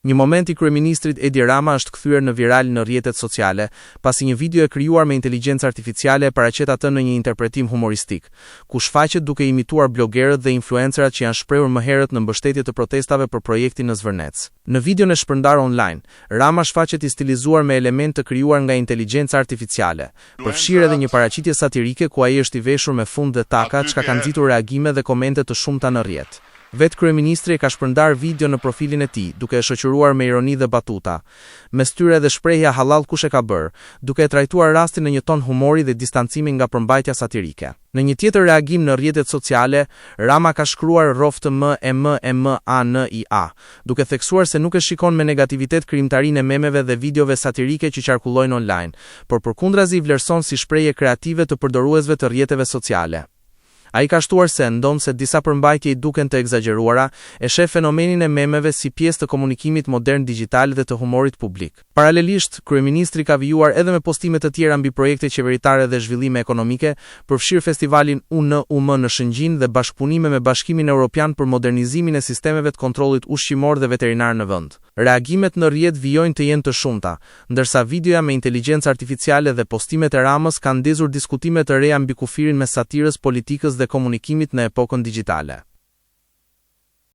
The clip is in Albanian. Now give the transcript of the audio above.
Një moment i kryeministrit Edi Rama është kthyer në viral në rrjetet sociale, pasi një video e krijuar me inteligjencë artificiale e paraqet atë në një interpretim humoristik, ku shfaqet duke imituar blogerët dhe influencerat që janë shprehur më herët në mbështetje të protestave për projektin në Zvërnec. Në videon e shpërndarë online, Rama shfaqet i stilizuar me elementë të krijuar nga inteligjenca artificiale, përfshirë edhe një paraqitje satirike ku ai është i veshur me fund dhe taka, çka ka nxitur reagime dhe komente të shumta në rrjet. Vetë kryeministri e ka shpërndarë videon në profilin e tij, duke e shoqëruar me ironi dhe batuta. Mes tyre edhe shprehja hallall kush e ka bërë, duke e trajtuar rastin në një ton humori dhe distancimi nga përmbajtja satirike. Në një tjetër reagim në rrjetet sociale, Rama ka shkruar Rroftë MEMEMANIA, duke theksuar se nuk e shikon me negativitet krijimtarinë e memeve dhe videove satirike që qarkullojnë online, por përkundrazi i vlerëson si shprehje kreative të përdoruesve të rrjeteve sociale. Ai ka shtuar se, ndonëse disa përmbajtje i duken të ekzagjeruara, e sheh fenomenin e memeve si pjesë të komunikimit modern digjital dhe të humorit publik. Paralelisht, kryeministri ka vijuar edhe me postime të tjera mbi projekte qeveritare dhe zhvillime ekonomike, përfshirë festivalin UNUM në Shëngjin dhe bashkëpunime me Bashkimin Europian për modernizimin e sistemeve të kontrollit ushqimor dhe veterinar në vend. Reagimet në rrjet vijojnë të jenë të shumta, ndërsa videoja me inteligjencë artificiale dhe postimet e Ramës kanë ndezur diskutime të reja mbi kufirin mes satirës, politikës dhe komunikimit në epokën digjitale.